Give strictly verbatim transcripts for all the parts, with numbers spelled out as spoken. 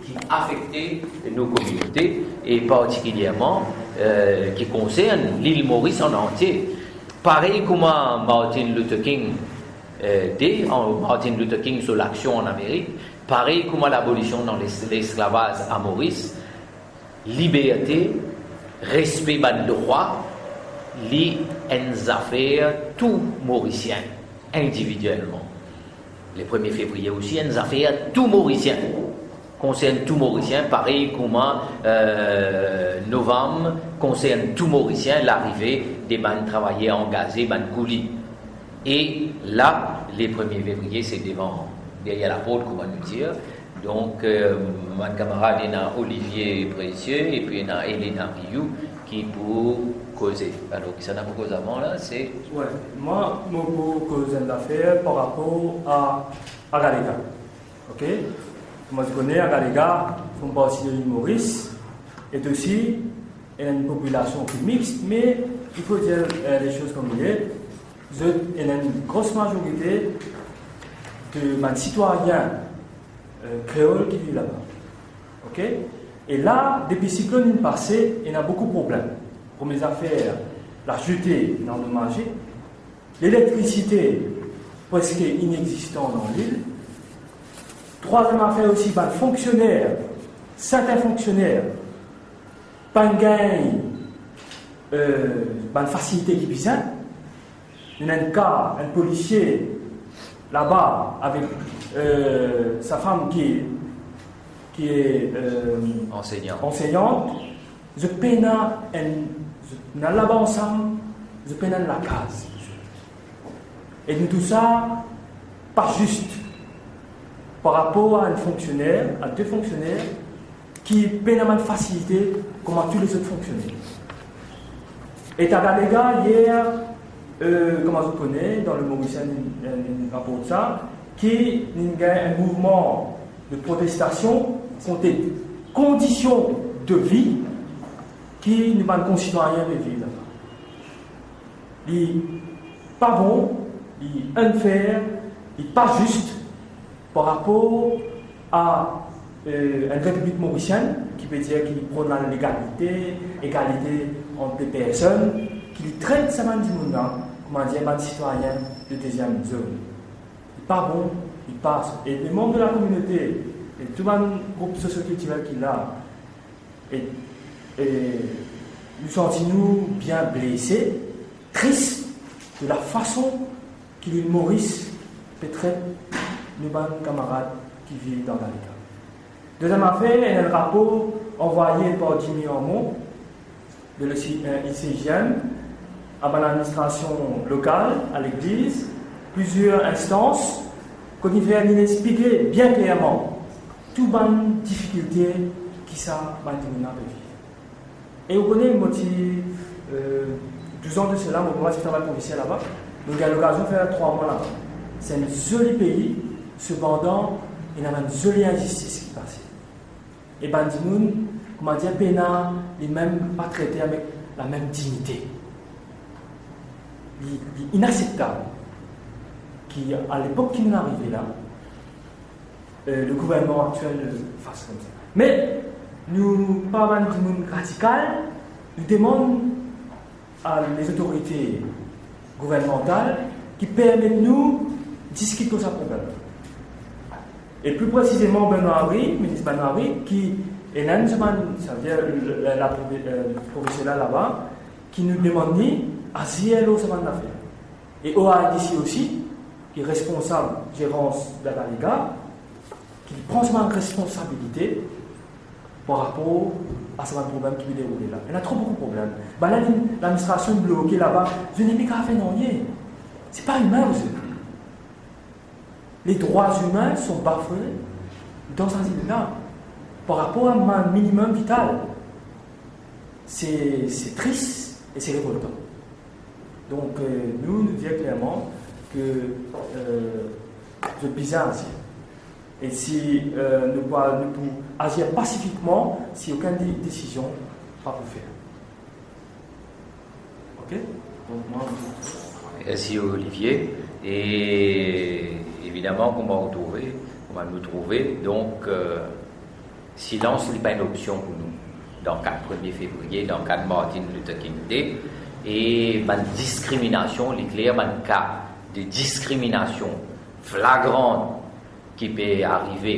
ki afekte nou kominote, e partikilierman, eh, ki konsern lil Moris an antie. Parey kouma Martin Luther King, eh, de, an, Martin Luther King so laksion an Amerik, parey kouma labolision dan les-, lesklavaz a Moris, liberte, respe bann drwa, li enn zafer tou Morisien, individielman. Le premie fevriye osi, enn zafer tou Morisien. Konsern tou Morisien, parey kouma, eh, Novam konsern tou Morisien, larive de bann travayer angaze, bann kouli. E la, le premie fevriye, se devan, deryer laport, kouma nou dir. Donk, eh, bann kamarad, ena Olivier Précieux epi ena Elena Rioux ki pou koze. Alor, kisannla pou koz avan la, se... Wi, mwa, mo pou koz enn zafer par rapor a, a Agalega. Ok? Kouma zot kone, Agalega finn parti de lil Moris, e osi, ena enn popilasion ki mix, me il faut dire, eh, les choses comme il est. Zot ena enn gros mazorite de bann sitwayin, eh, kreol ki viv laba. Ok? E la, depi siklonn inn pase, ena boukou problem. Premie zafer, lazete inn andomaze. Lelektrisite preske inexistan dan lil. Trwaziem zafer osi, bann fonksioner, sertin fonksioner, pa gagn, eh, bann fasilite ki bizin. Ena enn ka, enn polisie laba avek, eh, sa fam ki, ki, eh, ansegnan. Ansegnan. Zot pena enn, zot ena laba ansam, zot pena enn lakaz. E nou trouv sa pa zis par rapor a enn fonksioner, a de fonksioner ki pena bann fasilite kouma tou lezot fonksioner. E Agalega, yer, eh, kouma zot kone, dan Le Morisien, inn, inn raport sa, ki inn gagn enn mouvman de protestasion kont kondision de vi ki nou bann konsitwayin pe viv laba. Li pa bon, li unfair, li pa zis par rapor a, eh, enn repiblik morisienn ki pe dir ki li pronn legalite, egalite ant le personn, ki li tret sa bann dimoun la kouma dir bann sitwayin de deziem zonn. Li pa bon, li pa... E le manm de la kominote, e tou bann group sosiokultirel ki la, e, e nou santi nou bien blese, tris de la fason ki lil Moris pe tret nou bann kamarad ki viv dan Agalega. Deziem zafer, enn rapor anvwaye par Jimmy Ormond, de le C-, eh, I C J M, a bann administrasion lokal, a legliz, plizier instans, kot li fer, li explike bien klerman tou bann difikilte ki sa bann dimoun la pe viv. E ou kone, mo ti, eh, douz an de sela, mo koumans travay profeser laba, mo gagn lokazion fer trwa mwa laba. Se enn zoli pei, sepandan, ena bann zoli inzistis ki pase. E bann dimoun, kouma dir, pena limem, pa trete avek lamem dignite. Li, li inaseptab ki, a lepok ki nou arive la, eh, le gouvernman aktiel fas koumsa. Me nou pa bann dimoun radikal, nou demann a lezotorite gouvernmantal ki permet nou diskit lor sa problem. E pli presizeman, Benoît Hamry, minis Benoît Hamry, ki ena enn semenn, savedir, la, la, eh, profeser la laba, ki nou demann li azir lor sa bann zafer. E O R D C osi, ki responsab zerans Agalega, ki pran sa bann responsabilite par rapor a sa bann problem ki pe deroule la. Ena tro boukou problem. Bann la, ladministrasion bloke laba, zot nepli kapav fer nanye. Se pa imin, zot. Les droits humains sont bafoués dans sa zil la, par rapor a bann minimum vital. Se, se tris e se revoltan. Donk, eh, nou, nou dir klerman ke, eh, zot bizin azir. E si, eh, nou pou, nou pou azir pasifikman, si okenn de-, desizion pa pou fer. Ok? Donk, mwa, mersi, Olivier. E evidaman, kouma ou trouve, kouma nou trouve, donk, eh, Silans li pa enn opsion pou nou dan kad premie fevriye, dan kad Martin Luther King Day. E bann diskriminasion, li kler, bann ka de diskriminasion flagran ki pe arive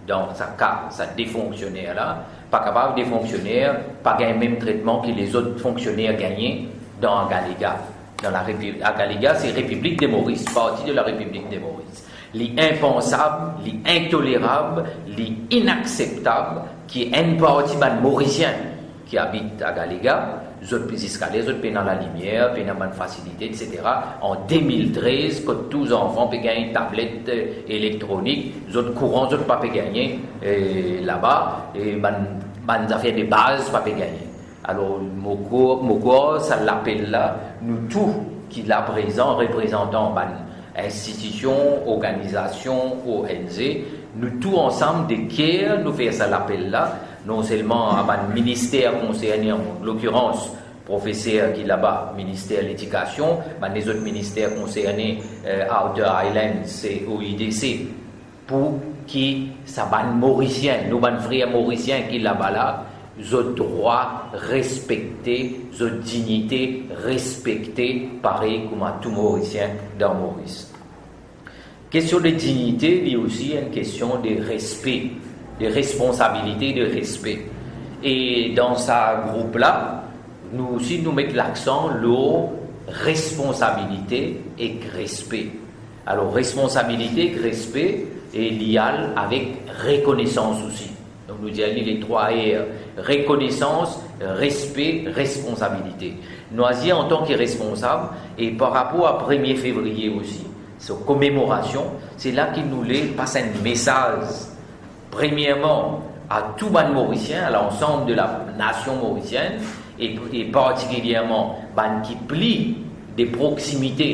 dan sa ka, sa de fonksioner la, pa kapav de fonksioner pa gagn mem tretman ki lezot fonksioner gagne dan Agalega. Dan la Repi-, Agalega, se Repiblik de Moris, parti de la Repiblik de Moris. Li inpansab, li intolerab, li inakseptab ki enn parti bann Morisien ki abit Agalega, zot pe ziska ler, zot pena lalimier, pena bann fasilite, et cetera. An de mil trez, kot tou zanfan pe gagn tablet, eh, elektronik, zot kouran, zot pa pe gagne, eh, laba, e bann, bann zafer de baz pa pe gagne. Alor, mo krwar, mo krwar sa lapel la, nou tou ki la prezan, reprezantan bann institision, organizasion, O N G, nou tou ansam de ker, nou fer sa lapel la, non selman a bann minister konserne, an lokirans, profeser ki laba, minister ledikasion, bann lezot minister konserne, eh, Outer Islands, se O I D C, pou ki sa bann Morisien, nou bann frer Morisien ki laba la, zot drwa respekte, zot dignite respekte, parey kouma tou Morisien dan Moris. Kestion de dignite, li osi enn kestion de respe, de responsabilite, de respe. E dan sa group la, nou osi, nou met laksan lor responsabilite ek respe. Alor, responsabilite ek respe, e li al avek rekonesans osi. Donk, nou dir li le trwa R, rekonesans, respe, responsabilite. Nou azir antan ki responsab, e par rapor a premie fevriye osi, so komemorasion, se la ki nou le pas enn mesaz, premierman, a tou bann Morisien, a lansam de la nasion morisienn, e, e partikilierman bann ki pli de proksimite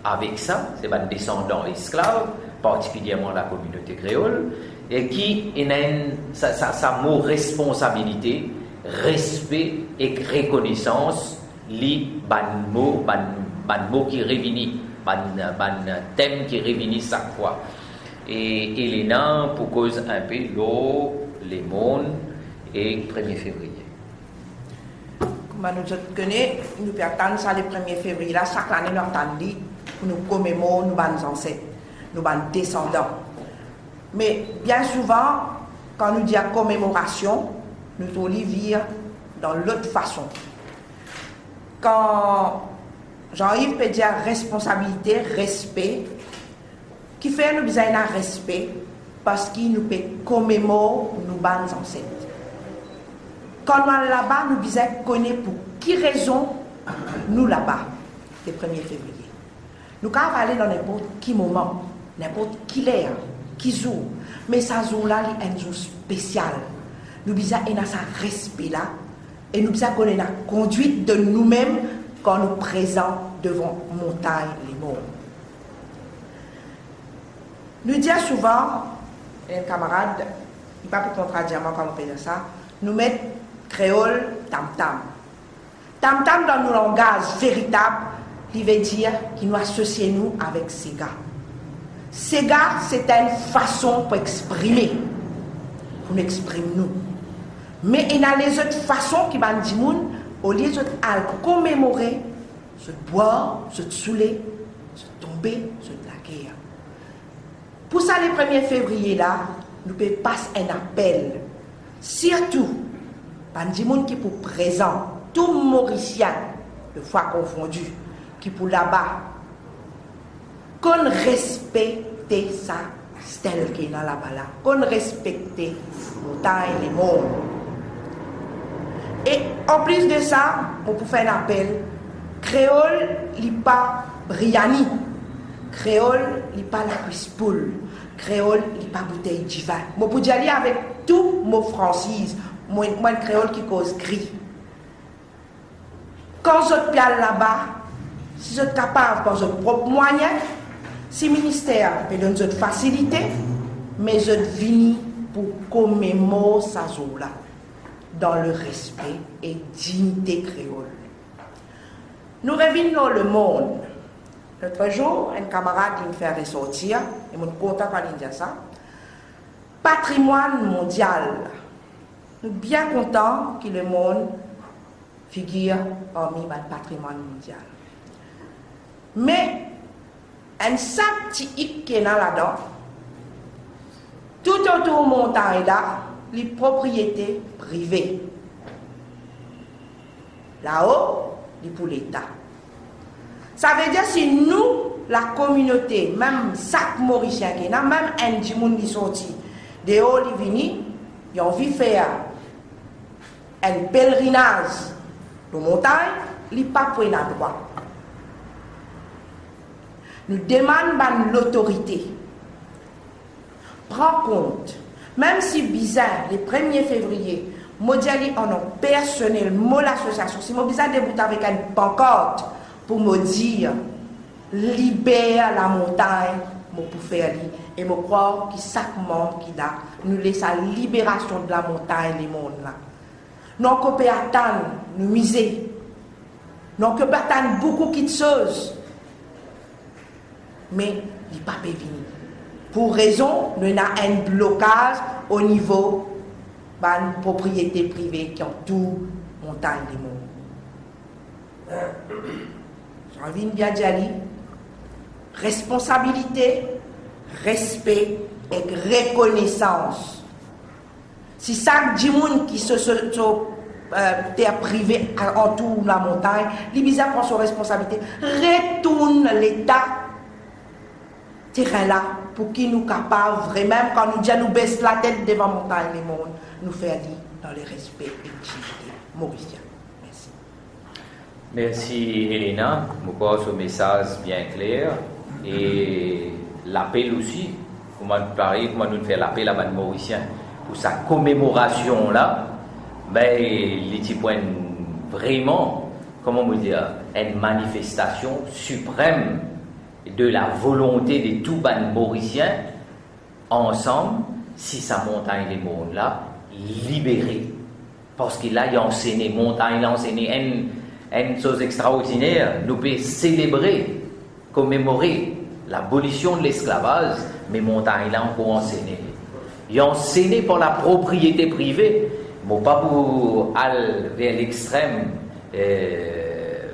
avek sa, se bann desandan esklav, partikilierman lakominote kreol, e ki ena enn, sa, sa, sa mo responsabilite, respe ek rekonesans, li bann mo, bann, bann mo ki revini, bann, bann tem ki revini sak fwa. E Elena pou koz inpe lor lemonn e premie fevriye. Kouma nou zot kone, nou pe atann sa le premie fevriye la, sak lane nou atann li pou nou komemor nou bann zanset, nou bann desandan. Me bien souvan, kan nou dir komemorasion, nou trouv li vir dan lot fason. Kan Jean-Yves pe dir responsabilite, respe, kifer nou bizin ena respe? Parski nou pe komemor nou bann zanset. Kan nou al laba, nou bizin kone pou ki rezon nou laba le premie fevriye. Nou kapav ale dan ninport ki moman, ninport ki ler, ki zour, me sa zour la, li enn zour spesial. Nou bizin ena sa respe la, e nou bizin konn ena kondwit de noumem kan nou prezan devan montagn lemor. Nou dir souvan, enn kamarad, li pa pou kontradir mwa kan mo pe dir sa, nou met kreol tam-tam. Tam-tam dan nou langaz veritab, li ve dir ki nou asosie nou avek sega. Sega, se enn fason pou exprime, pou nou exprim nou. Me ena lezot fason ki bann dimoun, olie zot al komemore, zot bwar, zot soule, zot tonbe, zot lager. Pou sa le premie fevriye la, nou pe pas enn apel, sirtou bann dimoun ki pou prezan, tou Morisien, de fwa konfondi, ki pou laba, konn respekte sa stel ki ena laba la, konn respekte montagn lemor. E anplis de sa, mo pou fer enn apel, kreol, li pa briani, kreol, li pa lakwis poul, kreol, li pa boutey divin. Mo pou dir li avek tou mo fransiz, mo, mo enn kreol ki koz gri. Kan zot pe al laba, si zot kapav par zot prop mwayin, si minister pe donn zot fasilite, me zot vini pou komemor sa zour la, dan le respe e dignite kreol. Nou revinn lor lemonn. Lot zour, enn kamarad inn fer resortir, e mo kontan kan li dir sa, patrimwann mondial Nou bien kontan ki lemonn figir parmi bann patrimwann mondial. Me enn sak ti ik ki ena ladan, tou otour montagn la, li propriete prive. Lao, li pou Leta. Savedir si nou, lakominote, mem sak Morisien ki ena, mem enn dimoun li sorti deor, li vini, li anvi fer enn pelerinaz lor montagn, li pa pou ena drwa. Nou demann bann lotorite pran kont, mem si bizin, le premie fevriye, mo dir li an nom personel, mo lasosiasion, si mo bizin debout avek enn pankart pou mo dir, "Liber lamontagn," mo pou fer li. E mo krwar ki sak manm ki la, nou le sa liberasion de lamontagn lemonn la. Nou ankor pe atann, nou mize. Nou ankor pe atann boukou kiksoz. Me li pa pe vini. Pou rezon, nou ena enn blokaz o nivo bann propriete prive ki antour montagn lemonn. Sa vinn bien dir li, responsabilite, respe ek rekonesans. Si sak dimoun ki so, so, so, eh, ter prive a-, antour lamontagn, li bizin pran so responsabilite, retourn Leta terin la, pou ki nou kapav vremem, kan nou dir nou bes latet devan montagn lemonn, nou fer li dan lerespe ek dignite morisien. Mersi. Mersi, Helena. Mo krwar so mesaz bien kler. E lapel osi, kouma, parey kouma nou fer lapel a bann Morisien pou sa komemorasion la, be, li ti pou enn, vreman, kouma mo dir, enn manifestasion siprem de lavolonte de tou bann Morisien ansam, si sa montagn lemonn la libere. Parski la, li ansene, montagn la ansene enn, enn soz extraordiner. Nou pe selebre, komemore labolision de lesklavaz, me montagn la ankor ansene. Li ansene par lapropriete prive. Mo pa pou al ver lextrem, eh,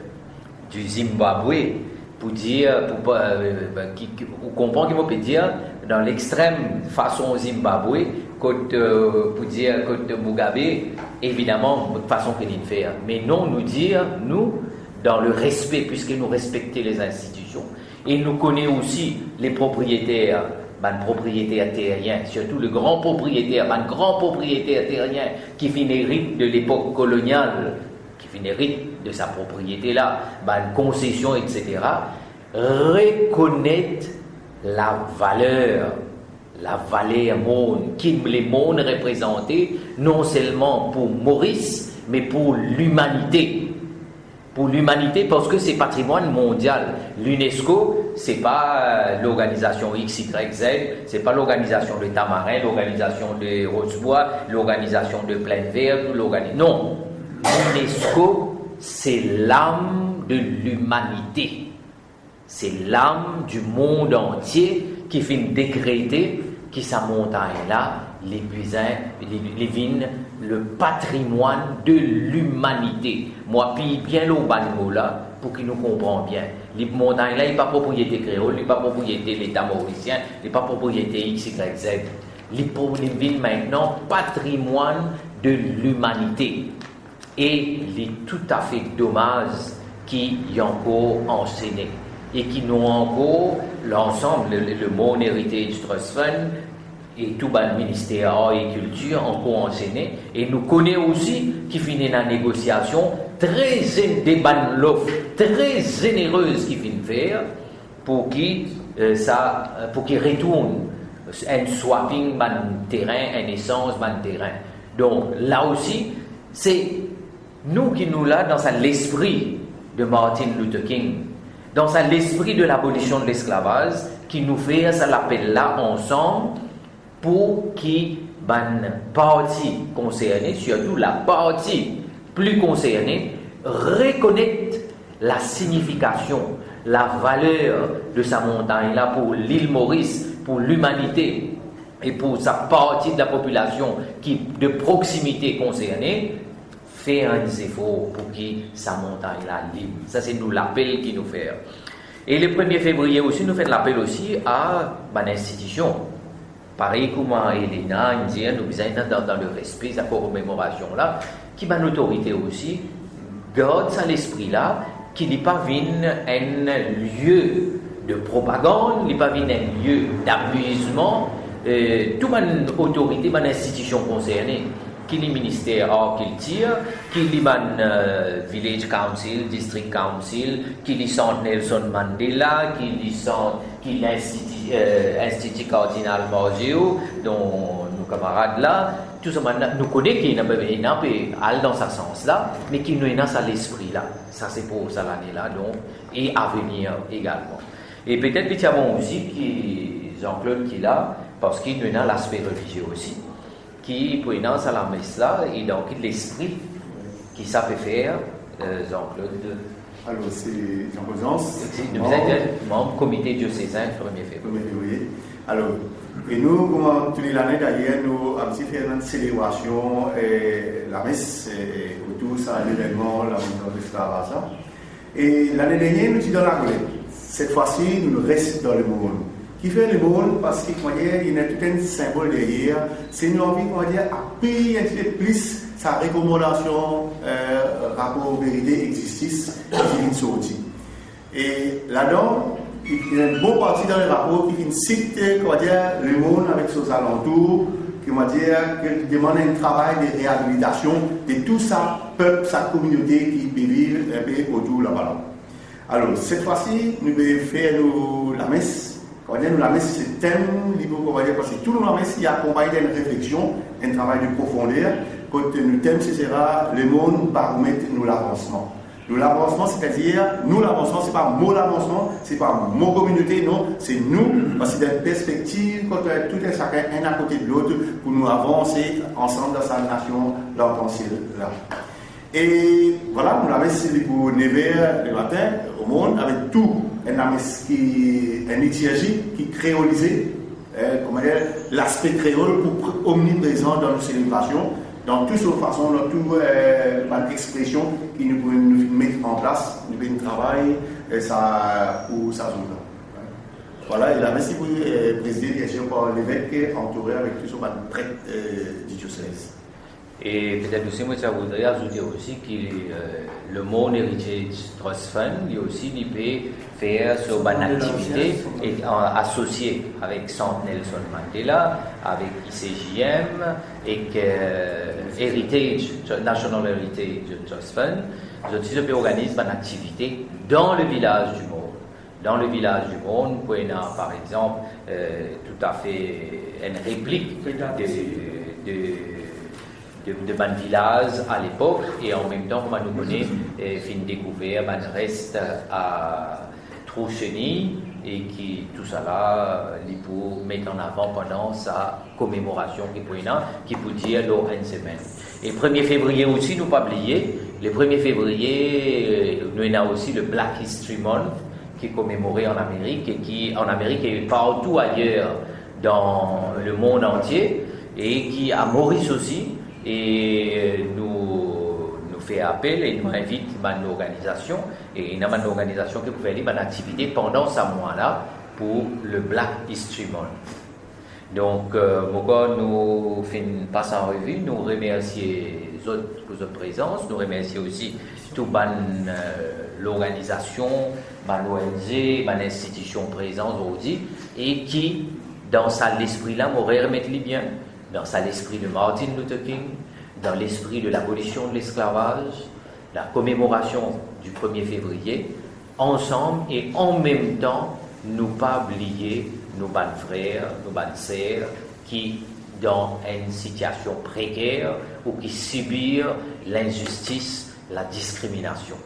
di Zimbabwe, pou dir, pou pa, eh, ki, ki, ou konpran ki mo pe dir, dan lextrem fason Zimbabwe, kot, eh, pou dir kot Mugabe, evidaman, fason ki li fer. Me non, nou dir, nou, dan lerespe, piski nou respekte lezinstitision, e nou kone osi le propriyeter, bann propriyeter terien, sirtou le gran propriyeter, bann gran propriyeter terien ki finn erit de lepok kolonial, ki finn erit de sa propriete la, bann konsesion, etsetera, rekonet lavaler, lavaler monn, ki lemonn reprezante, non selman pou Moris, me pou limanite. Pou limanite, parski se patrimwann mondial. L'UNESCO, se pa, eh, lorganizasion X Y Z, se pa lorganizasion de Tamarin, lorganizasion de Rosebwa, lorganizasion de Plaine Verte, ou lorgani-, non. L'UNESCO, se lam de limanite. Se lam di mond antie ki finn dekrete ki sa montagn la, li bizin, li, li vinn le patrimwann de limanite. Mo apiy bien lor bann mo la, pou ki nou konpran bien. Li, montagn la, li pa propriete kreol, li pa propriete Leta morisien, li pa propriete X Y Z. Li pro-, li vinn aster patrimwann de limanite. E li toutafe domaz ki li ankor ansene e ki nou ankor, lansam, le, le, le Mon Heritage Trust Fund e tou bann minister ar e kiltir ankor ansene, e nou kone osi ki finn ena negosiasion tre zen-, de bann lof tre zenerez ki finn fer, pou ki, eh, sa, eh, pou ki retourn enn swapping bann terin, enn esanz bann terin. Donk, la osi, se nou ki nou la dan sa lespri de Martin Luther King, dan sa lespri de labolision de lesklavaz, ki nou fer sa lapel la ansam, pou ki bann parti konserne, sirtou laparti pli konserne, rekonet lasignifikasion, lavaler de sa montagn la pou Lil Moris, pou limanite. e pou sa parti de lapopilasion ki de proksimite konserne, fer enn zefor pou ki sa montagn la lib. Sa se nou lapel ki nou fer. E le premie fevriye osi, nou fer lapel osi a bann institision. Parey kouma Elena inn dir, nou bizin dan, dan, dan lerespe sa komemorasion la, ki bann otorite osi gard sa lespri la, ki li pa vinn enn lie de propagann, li pa vinn enn lie damizman. Eh, tou bann otorite, bann institision konserne, ki li Minister Arkiltir, ki li bann, eh, Village Council, District Council, ki li Sant Nelson Mandela, ki li Sant, ki Linstiti, eh, Institut Cardinal Marzio, donk nou kamarad la, tou sa bann la, nou kone ki ena pe, ena pe al dan sa sans la, me ki nou ena sa lespri la. Sa se pou sa lane la, donk, e avenir egalman. E petet li ti a bon osi ki Jean-Claude ki la, parski nou ena laspe relizie osi, ki pou ena sa lames la, e dan ki lespri ki sa pe fer, eh, Jean-Claude. Alor, se Jean-Claude Jean. Se, nou bizin dir manb Komite Diosezin Premie Fevriye. Premie Fevriye. Alor, e nou, kouma tou le lane dayer, nou abitye fer enn selebrasion, eh, lames, eh, otour sa levenman, lamontagn lesklavaz la. E lane dernier, nou ti dan Lagolet. Set fwa si, nou res dan lemorn. Kifer lemorn? Parski, kouma dir, ena tou enn sinbol deryer. Se nou anvi, kouma dir, apiy enn tipe plis sa rekomandasion, eh, rapor Verite ek Zistis ki finn sorti. E ladan, ena enn bon parti dan le rapor ki finn sit, kouma dir, lemorn avek so zalantour, kouma dir, ki demann enn travay de reabilitasion de tou sa pep, sa kominote ki pe viv enpe otour laba la. Alor, set fwa si, nou pe fer nou lames. Kouma dir, nou lames, se tem, li pou, kouma dir, parski tou nou lames, li akonpagn d'enn refleksion, enn travay de profonder, kot nou tem, se sera lemorn baromet nou lavansman. Nou lavansman, setadir, nou lavansman, se pa mo lavansman, se pa mo kominote, non, se nou, parski dan enn perspektiv kot, eh, tou enn sakenn, enn akote de lot, pou nou avanse ansam dan sa nasion larkansiel la. E vwala, nou lames li pou nev er lematin, omorn, avek tou enn lames ki, enn litirzi ki kreolize, eh, kouma dir, laspe kreol pou pr-, omniprezan dan nou selebrasion, dan tou so fason, dan tou, eh, bann expresion ki nou pou, nou finn met an plas, nou finn travay, eh, sa pou sa zour la. Vwala, e lames li pou, eh, prezide, biensir, par levek, antoure avek tou so bann pret, eh, di diosez. E petet osi, mo ti a voudre azoute osi ki, eh, Lemorn Heritage Trust Fund, li osi, li pe fer so bann aktivite e, eh, asosie avek Sant Nelson Mandela, avek I C J M, ek, eh, Heritage, National Heritage Trust Fund. Zot osi, zot pe organiz bann aktivite dan le vilaz di Morn. Dan le vilaz di Morn, pou ena, par exanp, eh, toutafe enn replik de, de, de, de bann vilaz a lepok, e an mem tan, kouma nou kone, eh, finn dekouver bann rest a Trou Seni, e ki tousala, li pou met an avan pandan sa komemorasion ki pou ena, ki pou dir lor enn semenn. E premie fevriye osi, nou pa bliye, le premie fevriye, nou ena osi le Black History Month ki komemore an Amerik e ki, an Amerik e partou ayer dan lemond antie, e ki a Moris osi, e nou, nou fer apel e nou invit bann lorganizasion, e ena bann lorganizasion ki pou fer li bann aktivite pandan sa mwa la pou le Black History Month. Donk, eh, mo krwar nou finn pas an revi, nou remersie zot pou zot prezans, nou remersie osi tou bann, eh, lorganizasion, bann O N G, bann institision prezan zordi, e ki, dan sa lespri la, mo remet li bien, dan sa lespri de Martin Luther King, dan lespri de labolision de lesklavaz, la komemorasion di premie fevriye, ansam e an mem tan, nou pa bliye nou bann frer, nou bann ser ki dan enn sitiasion preker ou ki sibir linzistis, la diskriminasion.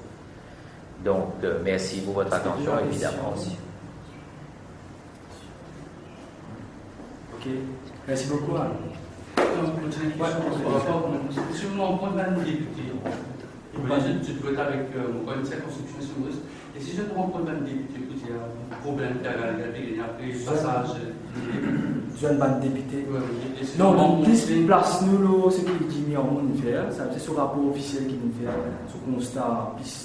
Donk, eh, mersi pou vot atansion, evidaman. Ok. Merci beaucoup, Anne. Donc, on continue une question par rapport, si nou rankontre bann depite, imagine, tu peux être avec, euh, mon commissaire construction sur Maurice, et si je te rencontre bann depite, écoute, il y a un problème qui a, qui a été gagné après le passage, euh, Zwenn bann depite. Non, nou plis plas nou lor seki Jimmy Armand inn fer, savedir so rapor ofisiel ki li'nn fer, so konsta plis,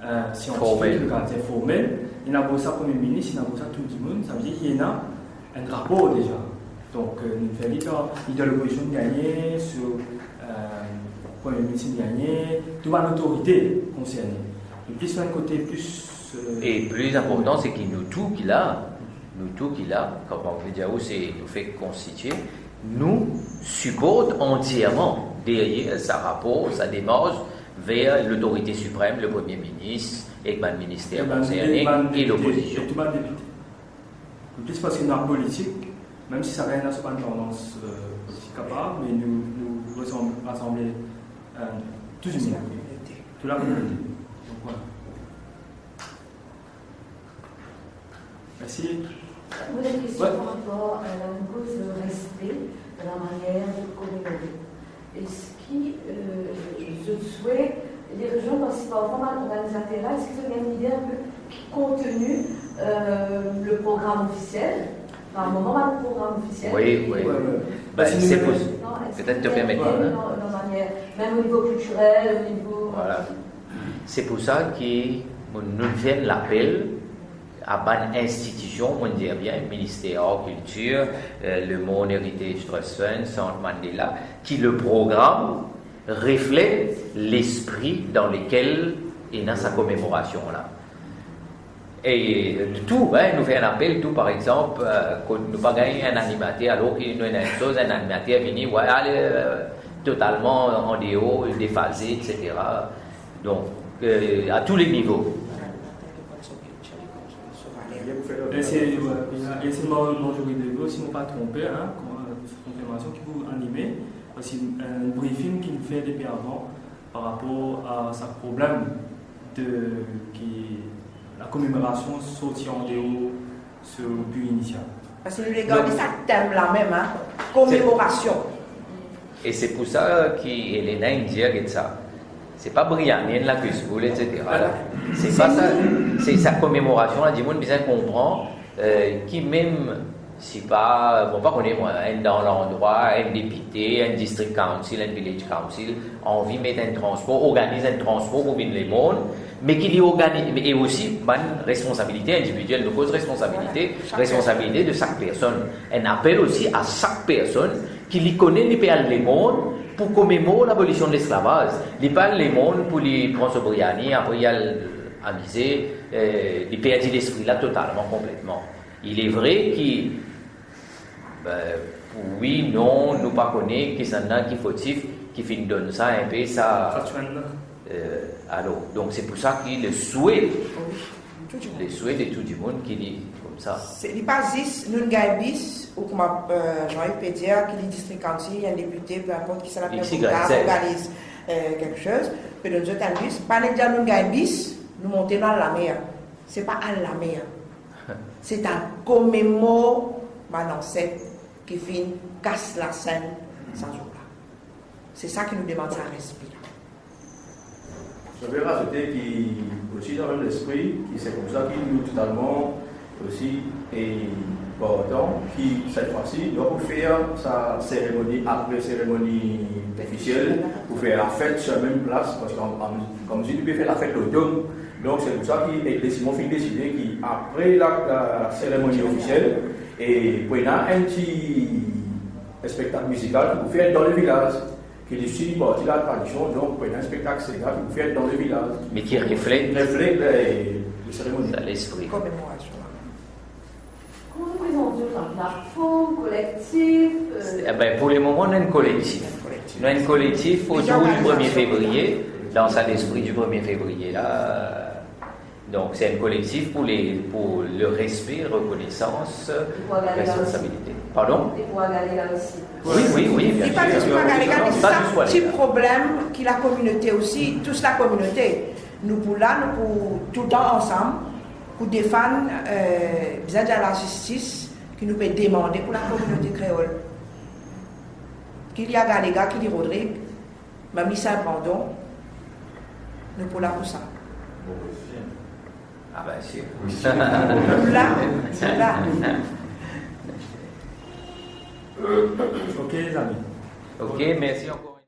eh, siantifik, formel, nou kapav dir formel. Inn apros sa Premie Minis, inn apros sa tou dimoun, savedir ki ena enn rapor deza. Donk, eh, nou fer li, kan lider lopozision gagne, so, eh, Premie Minis gagne, tou bann lotorite konserne. Nou plis enn kote plis, eh, e pli inportan, se ki nou tou ki la, nou tou ki la, kan, kan nou dir ou, se nou fek konstitie, nou siport antierman deryer sa rapor, sa demars ver lotorite siprem, le Premie Minis, ek bann minister konserne, e lopozision. Ek tou bann depite. Plis parski nou politik, mem si sakenn ena so bann tandans, eh, politik aparan, me nou, nou resanm, rasanble, eh, tou dimoun. Tou lakominote. Donk, vwala. Mersi. Mo ena enn kestion, wi, par rapor a la, nou koz de respe, de la manier de komemore. Eski, eh, zot swet, les régions, parski parfwa bann organizater la, eski zot ena enn lide inpe ki konteni, eh, le program ofisiel? Par moman, bann program ofisiel, wi, wi. Wi, wi. Ben, se pou, non, eski petet to permet mwa, hein, dan, dan manier, mem o nivo kiltirel, o nivo, vwala. Se pou sa ki nou, nou fer enn lapel a bann institision, mo dir bien, Minister Kiltir, eh, Le Monde Heritage Trust Fund, Sant Mandela, ki le program reflet lespri dan lekel ena sa komemorasion la. E tou, hein, nou fer enn apel tou, par exanp, eh, kot nou pa gagn enn animater, alor ki nou ena enn soz, enn animater vini, wi, ale, eh, totalman an deor, defaze, et cetera. Donk, eh, a tou le nivo. E se, wi, e se mo, mo zis, si mo pa tronpe, hein, konfirmasion ki pou anime, parski, eh, enn briefing ki nou fer depi avan par rapor a sa problem de, ki lakomemorasion sorti an deor so bi inisial. Parski nou le gard sa tem la mem, hein, komemorasion. E se pou sa ki Elena inn dir, get sa. Se pa Briani enn lakoz boul, et cetera la. Se pa sa, se sa komemorasion la, dimoun bizin konpran, eh, ki mem si pa, bon, pa kone mwa, enn dan landrwa, enn depite, enn district council, enn village council, anvi met enn transpor, organiz enn transpor pou vinn Lemond, me ki li organi-, e osi bann responsabilite individiel, nou koz responsabilite, responsabilite de sak personn. Enn apel osi a sak personn ki li kone li pe al Lemond pou komemor labolision de lesklavaz. Li pa al Lemond pou li pran so briani, apre li al amize, eh, li perdi lespri la totalman, konpletman. Il est vrai ki, ben, wi, non, nou pa kone kisannla ki fotif, ki finn donn sa inpe sa. Sa ti enn la. Eh, alor, donk se pou sa ki le swe, le swe de tou dimoun ki li koumsa. Se, li pa zis, nou gagn bis, ou kouma, eh, Jean-Yves pe dir, ki li district council, enn depite, peu importe ki sa, la, X Y Z, organiz, eh, quelque chose, pe donn zot enn bis, pa nek dir nou gagn bis, nou monte, nou al lamer. Se pa al lamer. Se al komemor bann anset ki finn kas lasenn sa zour la. Se sa ki nou demann sa respe la. Je vais rajouter ki osi dan mem lespri, ki se koumsa ki nou totalman osi e partan ki set fwa si nou pou fer sa seremoni apre seremoni ofisiel, pou fer lafet sur mem plas, parski an, an, koumsi nou pe fer lafet lor dom. Donk se pou sa ki, e desi-, mo finn deside ki apre la, la, la seremoni ofisiel, e pou ena enn ti spektak mizikal ki pou fer dan le vilaz, ki li osi parti la tradision, donk pou ena enn spektak sega ki pou fer dan le vilaz. Me ki reflet, reflet, eh, le seremoni. Sa lespri. Komemorasion. Kouma nou prezant zot, enn platform, kolektif, eh? Eh ben, pou le moman, nou enn kolektif. Enn kolektif. Nou enn kolektif otour di premie fevriye, dan sa lespri di premie fevriye la. Donk, se enn kolektif pou le, pou le respe, rekonesans, responsabilite. Pardon? E pou Agalega osi. Wi, wi, wi, bien sir. Se pa zis pou Agalega, me sa ti problem ki lakominote osi, tous lakominote. Nou pou la, nou pou toultan ansam, pou defann, eh, bizin dir lazistis ki nou pe demande pou lakominote kreol. Ki li Agalega, ki li Rodrig, mem li Sin Brandon, nou pou la pou sa. Ah ben, si. Nou la, nou la. Ok, les amis. Ok, merci encore.